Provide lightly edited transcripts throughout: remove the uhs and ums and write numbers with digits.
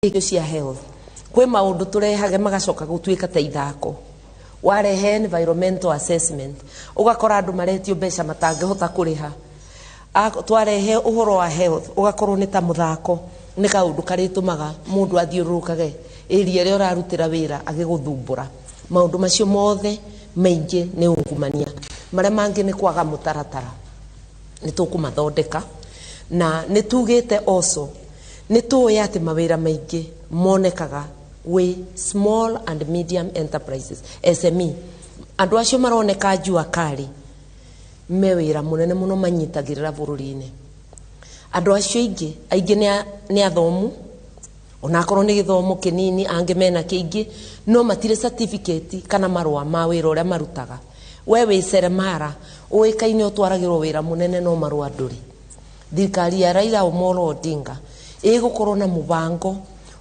Irio cia health, kwĩ maũndũ tũrehage magacoka gũtuĩka ta ithako. Warehe environmental assessment, ũgakora andũ maretio mbeca matangĩhota kũrĩha. Twarehe ũhoro wa health, ũgakorwo nĩ ta mũthako, nĩ kaũndũ karĩtũmaga mũndũ athiũrũrũkage area ĩrĩa ũrarutĩra wĩra agĩgũthumbũra. Maũndũ macio mothe maingĩ nĩ ungumania. Marĩa mangĩ nĩ kwaga mũtaratara, nĩ tũkũmathondeka. Na nĩ tugĩte also, nĩ tũĩ atĩ mawĩra maingĩ monekaga wĩ small and medium enterprises, SME. Andũ acio maroneka jua kali me wĩra mũnene mũno manyitagĩrĩra bũrũri-inĩ. Andũ acio aingĩ aingĩ nĩ athomu, onakorwo nĩ gĩthomo kĩnini, angĩ mena kĩingĩ, no matirĩ certificate kana marũa ma wĩra ũrĩa marutaga. We wĩ seremara, ũĩkaine ũtwaragĩrwo wĩra mũnene, no marũa ndũrĩ. Thirikari ya Raila Omolo Odinga ĩgũkorwo na mũbango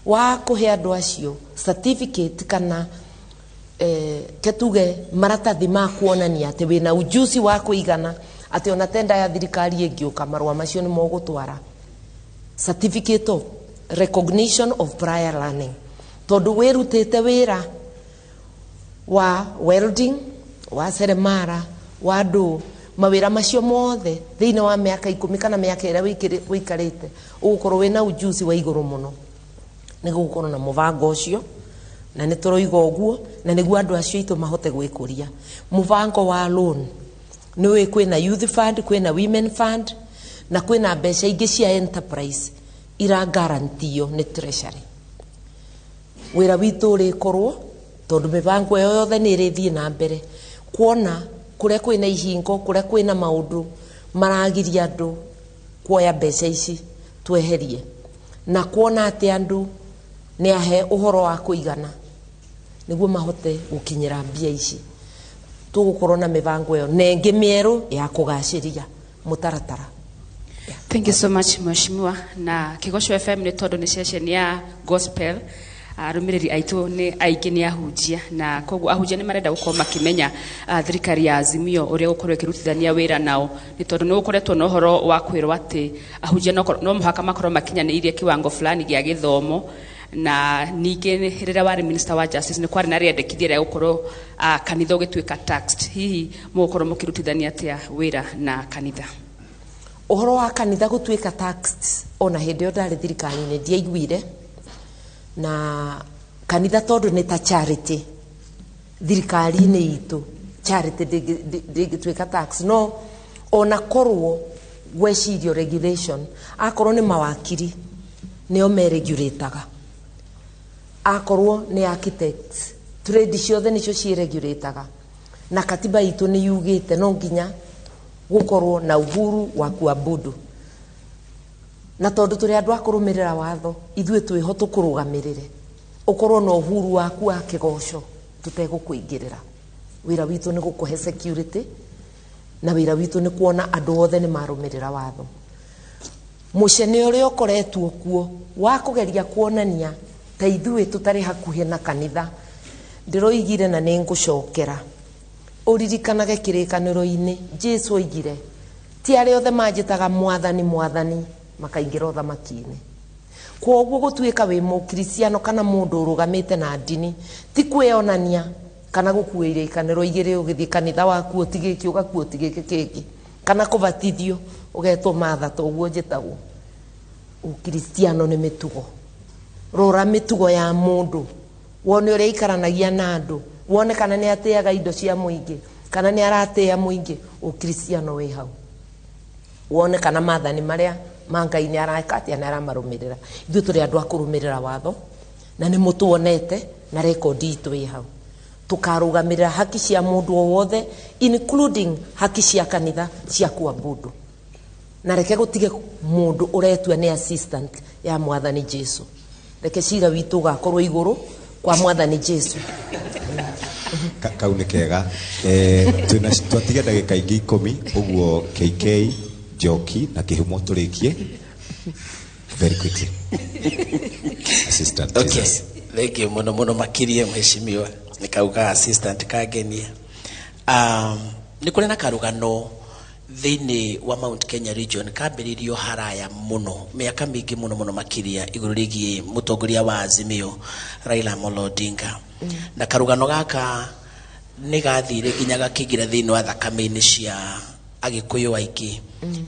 wa kũhe andũ acio certificate kana ketuge maratathi ma kuonania atĩ wĩna ujuzi wa kũigana, atĩ ona tenda ya thirikari ĩngĩũka, marũa macio nĩ mogũtwara, certificate of recognition of prior learning, tondũ wĩrutĩte wĩra wa welding, wa seremara, wa ndũ, mawĩra macio mothe thĩinĩ wa mĩaka 10 kana mĩaka ĩrĩa wĩikarĩte, ũgũkorwo wĩna ujuzi wa igũrũ mũno. Nĩ gũgũkorwo na mũbango ũcio, na nĩ tũroiga ũguo na nĩguo andũ acio aitũ mahote gwĩkũria. Mũbango wa loan, nĩ ũĩ kwĩna youth fund, kwĩna women fund, na kwĩna mbeca ingĩ cia enterprise iragarantio nĩ treasury. Wĩra witũ ũrĩkorwo, tondũ mĩbango ĩyo yothe nĩ ĩrĩthiĩ na mbere, kuona kũrĩa kwĩna ihingo, kũrĩa kwĩna maũndũ maragiria andũ kuoya mbeca ici, tweherie, na kuona atĩ andũ nĩ ahe ũhoro wa kũigana nĩguo mahote gũkinyĩra mbia ici. Tũgũkorwo na mĩbango ĩyo na ĩngĩ mĩerũ ya kũgacĩria mũtaratara. Thank you so much, Mheshimiwa. Na Kĩgoco FM, nĩ tondũ nĩ ceceni ya gospel, arũmĩrĩri aitũ nĩ aingĩ nĩ ahunjia, na koguo ahunjia nĩ marenda gũkorwo makĩmenya thirikari ya Azimio ũrĩa gũkorwo ĩkĩrutithania wĩra nao, nĩ tondũ nĩ gũkoretwo na ũhoro wa kwĩrwo atĩ ahunjia no mũhaka makorwo makinyanĩirie kiwango fulani gĩa gĩthomo. Na ningĩ rĩrĩa warĩ minister wa justice, nĩ kwarĩ na rĩendekithia rĩa gũkorwo kanitha ũgĩtuĩka taxed. Hihi mũgũkorwo mũkĩrutithania atĩa wĩra na kanitha? Ũhoro wa kanitha gũtuĩka taxed, ona hĩndĩ ĩyo ndarĩ thirikari-inĩ ndiaiguire. Na kanitha tondũ nĩ ta charity thirikari-inĩ itũ, charity ndĩngĩtuĩka tax. No ona korwo gwecirio regulation, akorwo nĩ mawakiri nĩo meregulataga, akorwo nĩ architects, trade ciothe nĩcio ciĩregulataga. Na katiba itũ nĩ yugĩte no nginya gũkorwo na uhuru wa kuabudu, na tondũ tũrĩ andũ a kũrũmĩrĩra watho, ithuĩ twĩho tũkũrũgamĩrĩre ũkorwo na uhuru waku wa kĩgoco tũtegũkũingĩrĩra. Wĩra witũ nĩ gũkũhe security, na wĩra witũ nĩ kuona andũ othe nĩ marũmĩrĩra watho. Mũcene ũrĩa ũkoretwo kuo wa kũgeria kuonania ta ithuĩ tũtarĩ hakuhĩ na kanitha, ndĩroigire na nĩ ngũcokera, ũririkanage kĩrĩkanĩro-inĩ Jesu oigire, ti arĩa othe manjĩtaga 'Mwathani, Mwathani' makaingĩra ũthamaki-inĩ. Kwoguo gũtuĩka wĩ mũkristiano kana mũndũ ũrũgamĩte na ndini ti kwĩonania kana gũkua irĩkanĩro igĩrĩ, ũgĩthiĩ kanitha waku ũtigĩki, ũgakua ũtigĩki kĩngĩ, kana kũbatithio ũgetwo matha ta ũguo njĩtagwo. Ũkristiano nĩ mĩtugo. Rora mĩtugo ya mũndũ, wone ũrĩa aikaranagia na andũ, wone kana nĩ atĩaga indo cia mũingĩ kana nĩ aratĩa mũingĩ. Ũkristiano wĩ hau, wone kana maathani marĩa ma Ngai nĩ areka atĩa, nĩ aramarũmĩrĩra. Ithuĩ tũrĩ andũ a kũrũmĩrĩra watho, na nĩ mũtuonete na rekondi itũ ĩ hau. Tũkarũgamĩrĩra haki cia mũndũ o wothe, including haki cia kanitha cia kuabudu. Na reke gũtige mũndũ ũretua nĩ assistant ya Mwathani Jesu. Reke cira witũ ũgakorwo igũrũ kwa Mwathani Jesu. Kau nĩ kega. Twĩna twatiga ndagĩka ingĩ 10 ũguo. KK Njoki na Kĩhumo, tũrĩkie very quickly. Assistant Okay. Jesus. Thank you mũno mũno makĩria, mheshimiwa. Nĩ kau ka assistant kangenia. Nĩ kũrĩ na karũgano Thĩinĩ wa Mount Kenya region kambĩrĩirio haraya mũno, mĩaka mĩingĩ mũno mũno makĩria, igũrũ rĩgiĩ mũtongoria wa Azimio Raila Amolo Odinga. Na karũgano gaka nĩ gathire nginya gakĩingĩra thĩinĩ wa thakame-inĩ cia Agĩkũyũ aingĩ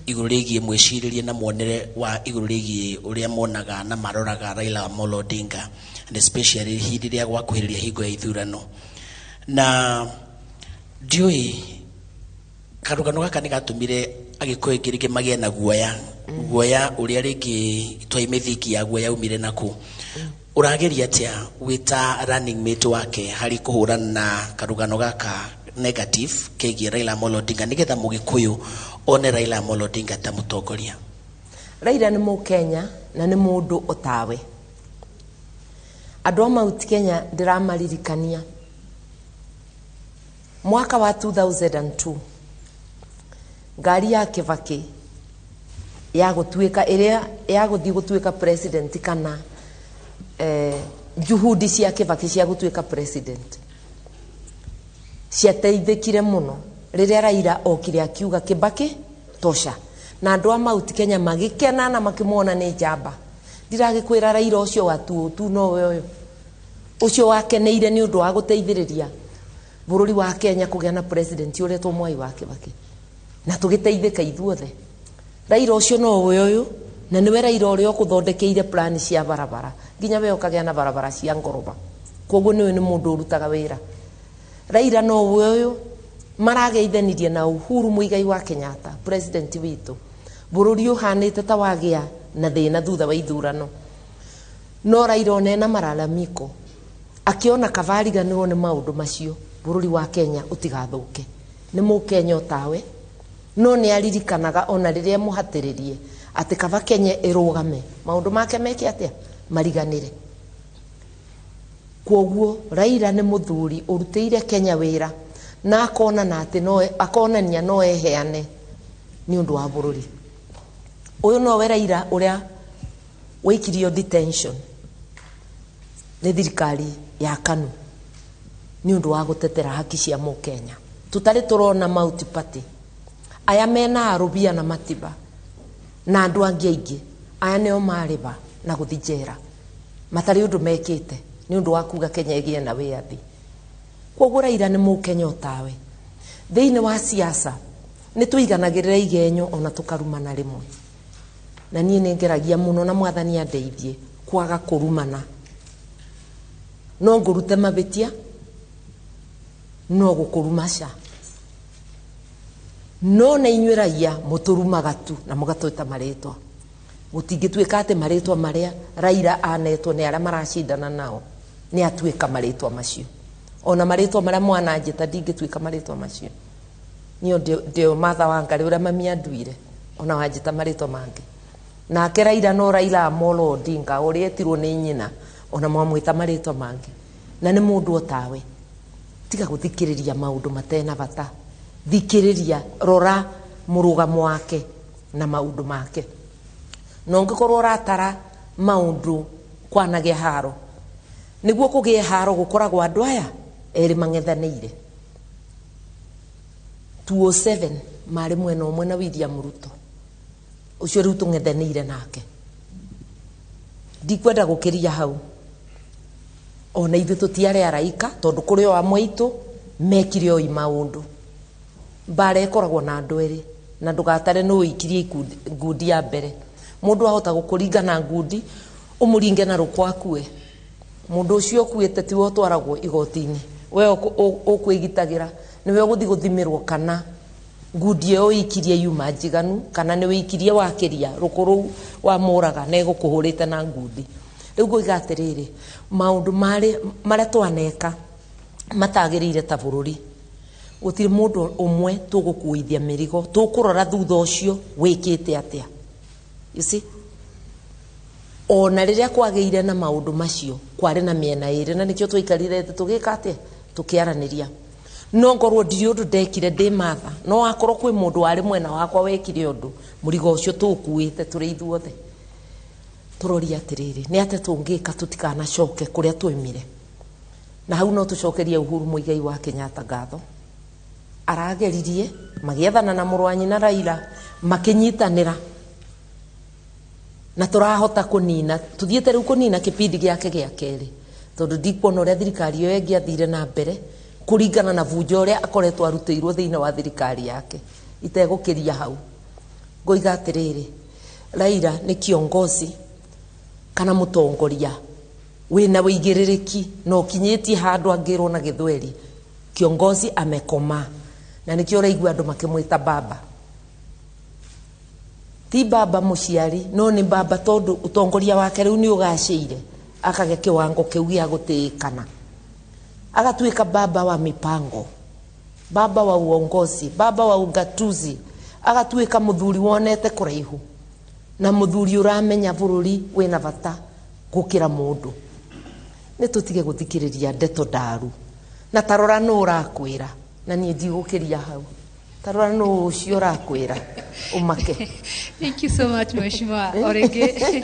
igũrũ rĩgiĩ mwĩcirĩrie na muonere wa igũrũ rĩgiĩ ũrĩa monaga na maroraga Raila Amolo Odinga, and especially hĩndĩ ĩrĩa gwakuhĩrĩria hingo ya ithurano. Na ndiũĩ, karũgano gaka nĩ gatũmire Agĩkũyũ aingĩ rĩngĩ magĩe na guoya, guoya ũrĩa rĩngĩ twai mĩthingi yaguo yaumire naku. Ũrageria atĩa wĩ ta running mate wake harĩ kũhũrana na karũgano gaka negative kegiĩ Raila Amolo Odinga, nĩgetha Mũgĩkũyũ one Raila Amolo Odinga ta mũtongoria? Raila nĩ Mũkenya na nĩ mũndũ otawe. Andũ a Mount Kenya ndĩramaririkania mwaka wa 2002, ngari ya Kibaki ya gũtuĩka, ĩrĩa ya gũthiĩ gũtuĩka president, kana juhudi cia Kibaki cia gũtuĩka president ciateithĩkire mũno rĩrĩa Raila okire akiuga "Kibaki tosha", na andũ a Mount Kenya magĩkena na makĩmuona nĩ njamba. Ndiragĩkwĩra, Raila ũcio wa tu nowe ũyũ ũcio wakeneire nĩ ũndũ wa gũteithĩrĩria bũrũri wa Kenya kũgĩa na president ũretwo Mwai wa Kibaki, na tũgĩteithĩka ithuothe. Raila ũcio nowe ũyũ, na nĩwe Raila ũrĩa ũkũthondekeire plan cia barabara nginya we ũkagĩa na barabara cia ngoroba. Koguo nĩwe nĩ mũndũ ũrutaga wĩra. Raila nowe ũyũ marageithanirie na Uhuru Muigai wa Kenyatta, president witũ, bũrũri ũhanĩte ta wagĩa na thĩna thutha wa ithurano, no Raila ona ena malalamiko akiona kaba ariganĩrwo nĩ maũndũ macio, bũrũri wa Kenya ũtigathũke. Nĩ Mũkenya otawe, no nĩ aririkanaga ona rĩrĩa mũhatĩrĩrie atĩ kaba Kenya ĩrũgame, maũndũ make meke atĩa, mariganĩre. Kwoguo Raila nĩ mũthuri ũrutĩire Kenya wĩra na akonana atĩ no akonania no eheane nĩ ũndũ wa bũrũri ũyũ. Nowe Raila ũrĩa waikirio detention nĩ thirikari ya KANU nĩ ũndũ wa gũtetera haki cia Mũkenya. Tũtarĩ tũrona Mount Party aya mena arũbia na matiba na andũ angĩ aingĩ, aya nĩo marĩba na gũthi njera matarĩ ũndũ mekĩte nĩ ũndũ wa kuga Kenya ĩgĩe na wĩyathi. Koguo Raila nĩ Mũkenya otawe. Thĩinĩ wa siasa nĩ tũiganagĩrĩra igenyo ona tũkarumana rĩmwe, na niĩ nĩ ngeragia mũno na Mwathani andeithie kwaga kũrumana. No ngũrute mabĩtia, no gũkũruma ca, no na inyuĩ raia mũtũrumaga tu na mũgatwĩta marĩtwa. Gũtingĩtuĩka atĩ marĩtwa marĩa Raila anetwo nĩ arĩa maracindana nao nĩ atuĩka marĩtwa macio. Ona marĩtwa marĩa mwananjĩta, ndingĩtuĩka marĩtwa macio. Niĩ ndĩ Martha Wangari ũrĩa mami anduire, ona wanjĩta marĩtwa mangĩ. Nake Raila no Raila Amolo Odinga ũrĩa etirwo nĩ nyina, ona mwamwĩta marĩtwa mangĩ, na nĩ mũndũ otawe. Tiga gũthikĩrĩria maũndũ matena bata, thikĩrĩria, rora mũrũgamo wake na maũndũ make. Na ũngĩkorwo ũratara maũndũ kwanagĩa haro, nĩguo kũgĩe haro gũkoragwo andũ aya erĩ mang'ethanĩire. 207 marĩ mwena ũmwe na William Ruto ũcio rĩu tũng'ethanĩire nake. Ndikwenda gũkĩria hau. Ona ithuĩ tũtiarĩ araika, tondũ kũrĩ o amwe aitũ mekire oi maũndũ. Mbara ĩkoragwo na andũ erĩ, na ndũgatare nũ ũikirie ngundi ya mbere. Mũndũ ahota gũkũringa na ngundi, ũmũringe na rũkũ akue. Mũndũ ũcio ũkuĩte tiwe ũtwaragwo igoti-inĩ, we ũkwĩgitagĩra nĩwe ũgũthiĩ gũthimĩrwo kana ngundi ĩyo ũikirie yuma njiganu, kana nĩ ũikirie wakĩria rũkũ rũu wamũraga na ĩgũkũhũrĩte na ngundi. Rĩu ngũiga atĩrĩrĩ, maũndũ marĩa twaneka matagĩrĩire ta bũrũri, gũtirĩ mũndũ ũmwe tũgũkuithia mĩrigo, tũkũrora thutha ũcio wĩkĩte atĩa. You see, ona rĩrĩa kwagĩire na maũndũ macio, kwarĩ na mĩena ĩrĩ, na nĩkĩo twaikarire thĩ tũgĩka atĩa, tũkĩaranĩria. No ngorwo ndirĩ ũndũ ndekire ndĩ Martha, no akorwo kwĩ mũndũ warĩ mwena wakwa wekire ũndũ, mũrigo ũcio tũũkuĩte tũrĩ ithuothe. Tũrorie atĩrĩrĩ, nĩ atĩa tũngĩka tũtikanacoke kũrĩa twaumire? Na hau no tũcokerie Uhuru Muigai wa Kenyatta ngatho. Arageririe magĩethana na mũrũ wa nyina Raila, makĩnyitanĩra na tũrahota kũnina, tũthiĩte rĩu kũnina kĩbindi gĩake gĩa kerĩ, tondũ ndikuona ũrĩa thirikari ĩyo ĩngĩathire na mbere kũringana na bunjo ũrĩa akoretwo arutĩirwo thĩinĩ wa thirikari yake. Itegũkĩria hau, ngoiga atĩrĩrĩ, Raila nĩ kiongozi kana mũtongoria wĩna wĩigĩrĩrĩki na ũkinyĩtie handũ angĩrwo na gĩthweri kiongozi amekoma, na nĩkĩo ũraigua andũ makĩmwĩta baba. Ti baba mũciari, no nĩ baba tondũ ũtongoria wake rĩu nĩ ũgacĩire, akagĩa kĩwango kĩu gĩa gũtĩĩkana, agatuĩka baba wa mipango, baba wa uongozi, baba wa ugatuzi, agatuĩka mũthuri wonete kũraihu na mũthuri ũramenya bũrũri wĩna bata gũkĩra mũndũ. Nĩ tũtige gũthikĩrĩria ndeto ndaru, na tarora nũ ũrakwĩra, na niĩ ndigũkĩria hau. Tarora nũ ũcio ũrakwĩra ũmake. Thank you so much, Mheshimiwa. O rĩngĩ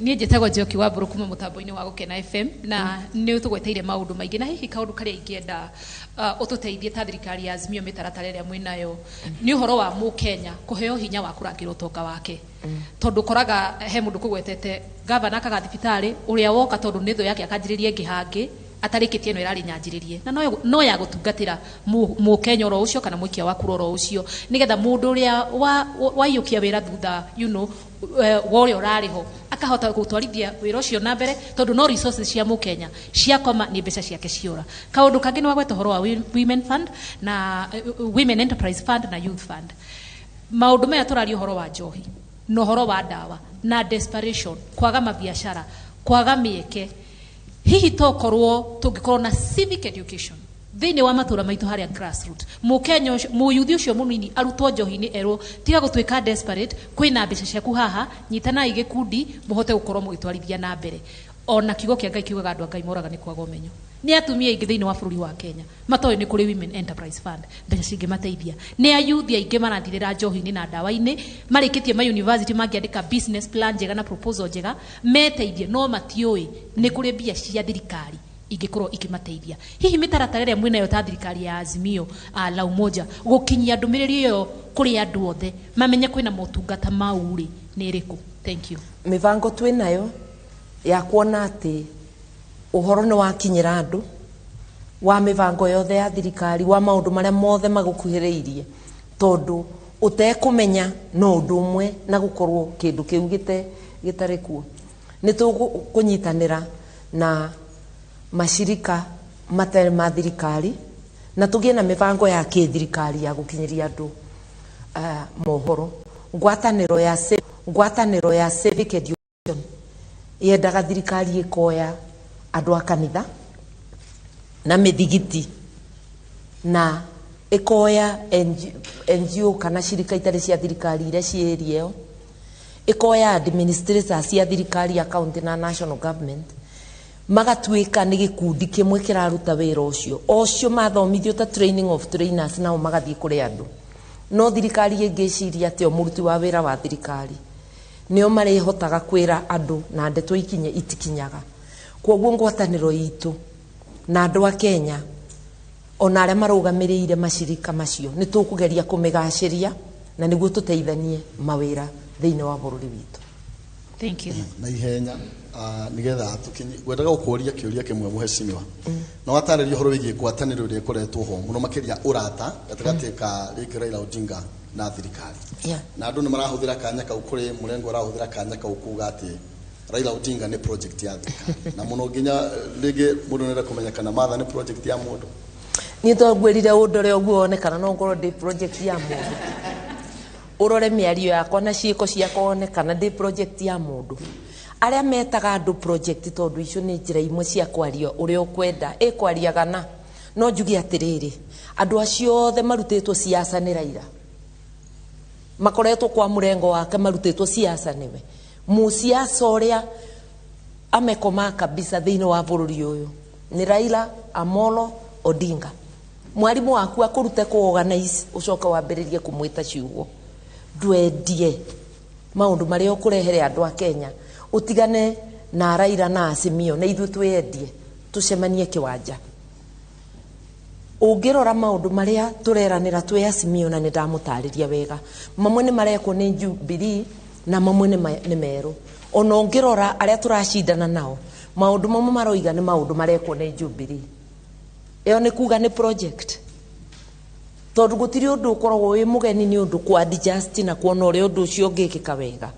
niĩ njĩtagwo Njoki wa Mbũrũ kuma mũtambo-inĩ wa Gũkena FM, na nĩ ũtũgweteire maũndũ maingĩ, na hihi kaũndũ karĩa ingĩenda ũtũteithie ta thirikari ya Azimio mĩtaratara ĩrĩa mwĩnayo nĩ ũhoro wa mũkenya kũheo hinya wa kũrangĩra ũtonga wake, tondũ ũkoraga he mũndũ kũgwetete gavana akaga thibitarĩ ũrĩa woka tondũ nĩ thũ yake akanjĩrĩria ĩngĩ hangĩ atarĩkĩtie ĩno ĩrarĩ nyanjĩrĩrie, na no ya gũtungatĩra mũkenya oro ũcio kana mũikia wa kura oro ũcio, nĩgetha mũndũ ũrĩa waiyũkia wĩra thutha wa ũrĩa ũrarĩ ho akahota gũtwarithia wĩra ũcio na mbere, tondũ no resources cia mũkenya ciakoma nĩ mbeca ciake ciora. Kaũndũ kangĩ nĩ wagweta ũhoro wa Women Fund na Women Enterprise Fund na Youth Fund. Maũndũ maya tũraria ũhoro wa njohi na ũhoro wa ndawa na desperation, kwaga mabiacara, kwaga mĩeke, hihi tokorwo tũngĩkorwo na civic education thĩinĩ wa matũra maitũ harĩa grassroot, mũkenya ũcio, mũyuthi ũcio mũnini arutwo njohi-inĩ erwo tiga gũtuĩka desperate, kwĩna mbeca ciaku haha, nyitanai gĩkundi mũhote gũkorwo mũgĩtwarithia na mbere. Ona kiugo kĩa Ngai kiugaga andũ a Ngai moraga nĩ kwaga ũmenyo. Nĩ atumia aingĩ thĩinĩ wa bũrũri wa Kenya matoĩ nĩ kũrĩ Women Enterprise Fund, mbeca cingĩmateithia. Nĩ ayuthi aingĩ marathirĩra njohi-inĩ na ndawa-inĩ, marĩkĩtie ma university mangĩandĩka business plan njega na proposal njega meteithie, no matiũĩ nĩ kũrĩ mbia cia thirikari ingĩkorwo ikĩmateithia. Hihi mĩtaratara ĩrĩa mwĩnayo ta thirikari ya Azimio la Umoja gũkinyia ndũmĩrĩri ĩyo kũrĩ andũ othe mamenye kwĩna motungata mau rĩ nĩ ĩrĩkũ? Thank you. Mĩbango twĩnayo ya kuona atĩ ũhoro nĩ wakinyĩra andũ wa mĩbango yothe ya thirikari, wa maũndũ marĩa mothe magũkuhĩrĩirie, tondũ ũtekũmenya no ũndũ ũmwe na gũkorwo kĩndũ kĩu gĩtarĩ kuo. Nĩ tũkũnyitanĩra na mashirika matarĩ ma thirikari na tũgĩe na mĩbango ya kĩthirikari ya gũkinyĩria andũ mohoro. Ngwatanĩro ya civic education yendaga thirikari ĩkoya andũ a kanitha na mĩthigiti na ĩkoya NGO kana cirika itarĩ cia thirikari iria ciĩ area ĩyo, ĩkoya administrators cia thirikari ya county na national government, magatuĩka nĩ gĩkundi kĩmwe kĩraruta wĩra ũcio. Ocio mathomithio ta training of trainers, nao magathiĩ kũrĩ andũ. No thirikari ĩngĩciria atĩ o mũruti wa wĩra wa thirikari nĩo marĩhotaga kwĩra andũ na ndeto ikinye itikinyaga. Kwoguo ngwatanĩro itũ na andũ a Kenya ona arĩa marũgamĩrĩire macirika macio nĩ tũkũgeria kũmĩgacĩria na nĩguo tũteithanie mawĩra thĩinĩ wa bũrũri witũ. Thank you. Na ihenya nigetha tukinye ngwendaga gũkũria kĩũria kĩmwe mũhecimiwa. Na watarĩria ũhoro wĩgiĩ ngwatanĩro ĩrĩa ĩkoretwo ho mũno makĩria ũrata gatagatĩ ka rĩngĩ Raila Odinga na thirikari. Na andũ nĩ marahũthĩra kanya kau, kũrĩ mũrengo ũrahũthĩra kanya kau kuga atĩ Raila Odinga nĩ project ya thirikari, na mũno nginya rĩngĩ mũndũ nĩarenda kũmenya kana Martha nĩ project ya mũndũ. Niĩ to ngwĩrire ũndore ũguo wone kana no ngorwo ndĩ project ya mũndũ. Ũrore mĩario yakwa na ciĩko ciakwa wone kana ndĩ project ya mũndũ. Arĩa metaga andũ project, tondũ icio nĩ njĩra imwe cia kwaria ũrĩa ũkwenda, ĩkwaria gana. No njuge atĩrĩrĩ, andũ acio othe marutĩtwo siasa nĩ Raila, makoretwo kwa mũrengo wake marutĩtwo siasa nĩwe. Mũsiasa ũrĩa amekoma kabisa thĩinĩ wa bũrũri ũyũ nĩ Raila Amolo Odinga. Mwarimu waku akũrute kũ organize ũcoke wambĩrĩrie kũmwĩta ciugo. Ndwendie maũndũ marĩa ũkũrehere andũ a Kenya, ũtigane na Raila na Azimio, na ithuĩ twĩendie, tũcemanie kĩwanja. Ũngĩrora maũndũ marĩa tũreranĩra twĩ Azimio, na nĩ ndamũtarĩria wega, mamwe nĩ marekwo nĩ Jubilee na mamwe nĩ merũ. Ona ũngĩrora arĩa tũracindana nao, maũndũ mamwe maroiga nĩ maũndũ marekwo nĩ Jubilee. Ĩyo nĩ kuga nĩ project, tondũ gũtirĩ ũndũ ũkoragwo wĩ mũgeni nĩ ũndũ kwa adjust na kuona ũrĩa ũndũ ũcio ũngĩkĩka wega.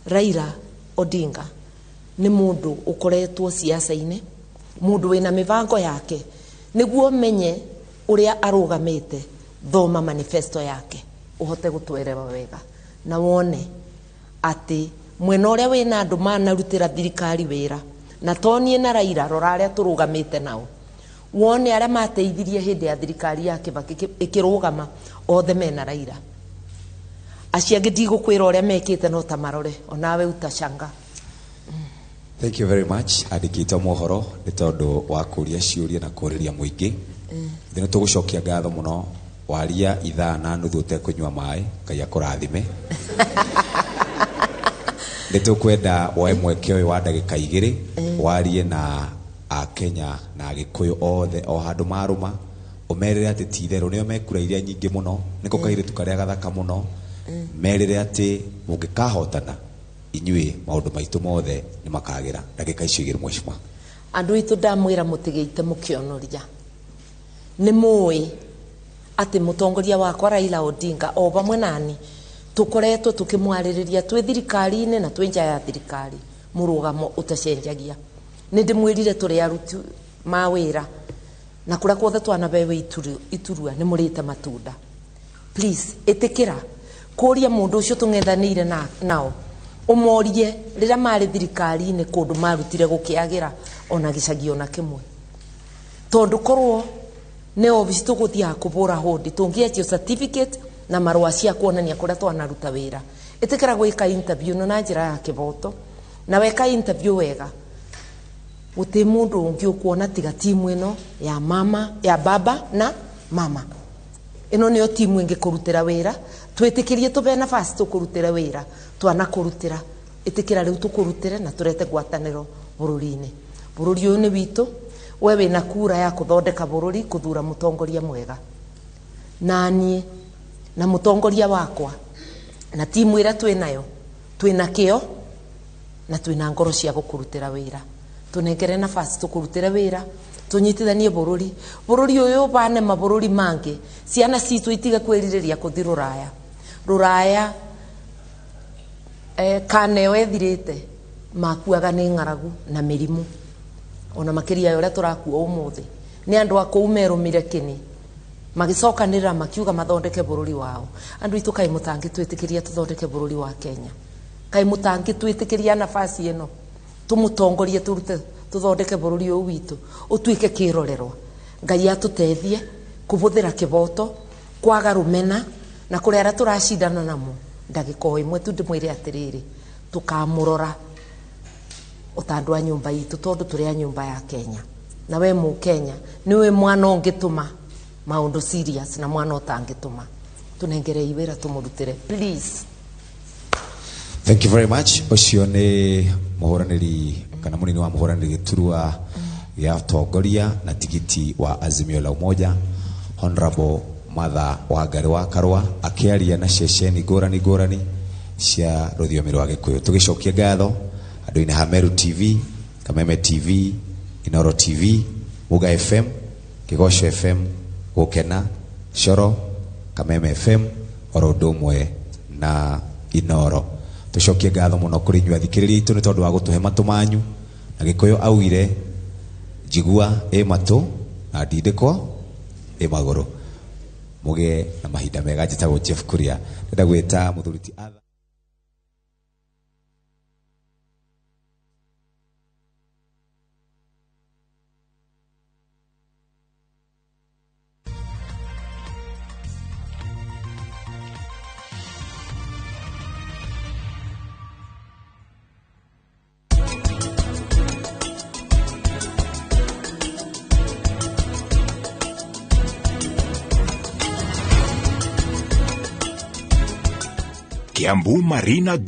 Raila Odinga nĩ mũndũ ũkoretwo siasa-inĩ, mũndũ wĩna mĩbango yake. Nĩguo menye ũrĩa arũgamĩte, thoma manifesto yake ũhote gũtwerewa wega na wone atĩ mwena ũrĩa wĩna andũ manarutĩra thirikari wĩra, na to niĩ na Raila, rora arĩa tũrũgamĩte nao, wone arĩa mateithirie hĩndĩ ya thirikari ya Kibaki ĩkĩrũgama, othe mena Raila. Acio angĩ ndigũkwĩra ũrĩa mekĩte, no ta marore onawe utashanga. Thank you very much, andĩkĩtwo mohoro, nĩ tondũ wa kũria ciũria na kũrĩria mũingĩ. Thĩ nĩ tũgũcokia ngatho mũno. Waria ithaa na nuthu ũtekũnyua maĩ, Ngai akũrathime. Nĩ tũkwenda woe mweke ũyũ wa ndagĩka 2 warie na Akenya na Agĩkũyũ othe o handũ marũma, ũmerĩre atĩ ti itherũ nĩo mekura iria nyingĩ mũno, nĩko kairĩtu karĩa gathaka mũno. Merĩre atĩ mũngĩkahotana inyuĩ, maũndũ maitũ mothe nĩ makagĩra. Ndagĩka icio 2, mheshimiwa. Andũ aitũ, ndamwĩra mũtigĩite mũkĩonoria. Nĩ mũĩ atĩ mũtongoria wakwa Raila Odinga o vamwe nani tũkoretwo tũkĩmwarĩrĩria twĩ thirikari-inĩ na twĩ nja ya thirikari, mũrũgamo ũtacenjagia. Nĩ ndĩmwĩrire tũrĩ aruti ma wĩra na kũrĩa kuothe twanabewe iturua nĩ mũrĩte matunda. Please ĩtĩkĩra kũria mũndũ ũcio tũng'ethanĩire nao, ũmorie rĩrĩa marĩ thirikari-inĩ kũndũ marutire gũkĩagĩra ona gĩcagi ona kĩmwe, tondũ korwo nĩ obici tũgũthiaga kũbũra hũndi, tũngĩetio certificate na marũa cia kuonania kũrĩa twanaruta wĩra. Ĩtĩkĩra gwĩka interview no na njĩra ya kĩboto, na weka interview wega, gũtĩ mũndũ ũngĩ ũkuona tiga timu ĩno ya mama, ya baba na mama. Ĩno nĩyo timu ĩngĩkũrutĩra wĩra. Twĩtĩkĩrie tũbe nafasi tũkũrutĩre wĩra, twanakũrutĩra. Ĩtĩkĩra rĩu tũkũrutĩre na tũrete ngwatanĩro bũrũri-inĩ. Bũrũri ũyũ nĩ witũ. We wĩna kura ya kũthondeka bũrũri, kũthura mũtongoria mwega. Na niĩ na mũtongoria wakwa na timu ĩrĩa twĩ nayo, twĩna kĩo na twĩna ngoro cia gũkũrutĩra wĩra. Tũnengere nafasi tũkũrutĩre wĩra, tũnyitithanie bũrũri. Bũrũri ũyũ ũbane mabũrũri mangĩ, ciana citũ itige kwĩrirĩria kũthi rũraya. Rũraya kana ĩyo ĩthirĩte, makuaga nĩ ng'aragu na mĩrimũ ona makĩria ya ũrĩa tũrakua ũmũthĩ. Nĩ andũ a kũu merũmire kĩni, magĩcokanĩrĩra, makiuga mathondeke bũrũri wao. Andũ aitũ, kaĩ mũtangĩtwĩtĩkĩria tũthondeke bũrũri wa Kenya? Kaĩ mũtangĩtwĩtĩkĩria nafasi ĩno tũmũtongorie, tũrute, tũthondeke bũrũri ũyũ witũ ũtuĩke kĩrorerwa? Ngai atũteithie kũbũthĩra kĩboto, kwaga rũmena na kũrĩa arĩa tũracindana namo. Ndagĩka o ĩmwe tu ndĩmwĩre atĩrĩrĩ, tũkamũrora ota andũ a nyũmba itũ, tondũ tũrĩ a nyũmba ya Kenya. Na we mũkenya nĩwe mwana ũngĩtũma maũndũ serious na mwana ũtangĩtũma. Tũnengerei wĩra tũmũrutĩre, please. Thank you very much. Ũcio nĩ mũhũranĩri kana mũnini wa mũhũranĩri gĩturwa gĩa tongoria na tigiti wa Azimio la Umoja, Honorable Martha Wangari wa Karua, akĩaria na ceceni ngũrani ngũrani cia rũthiomi rwa Gĩkũyũ. Tũgĩcokia ngatho andũ-inĩ ha Meru TV, Kameme TV, Inoro TV, Muga FM, Kĩgoco FM, Gũkena, Coro, Kameme FM, oro ũndũ ũmwe na Inoro. Tũcokie ngatho mũno kũrĩ inyuĩ athikĩrĩria itũ nĩ tondũ wa gũtũhe matũ manyu. Na Gĩkũyũ augire njigua ĩ matũ na ndindĩkwo ĩ magũrũ. Mũgĩe na mahinda mega. Njĩtagwo Jeff Kuria, ndĩrenda gwĩta mũthuri ti Arthur. Kiambu Marina Garden.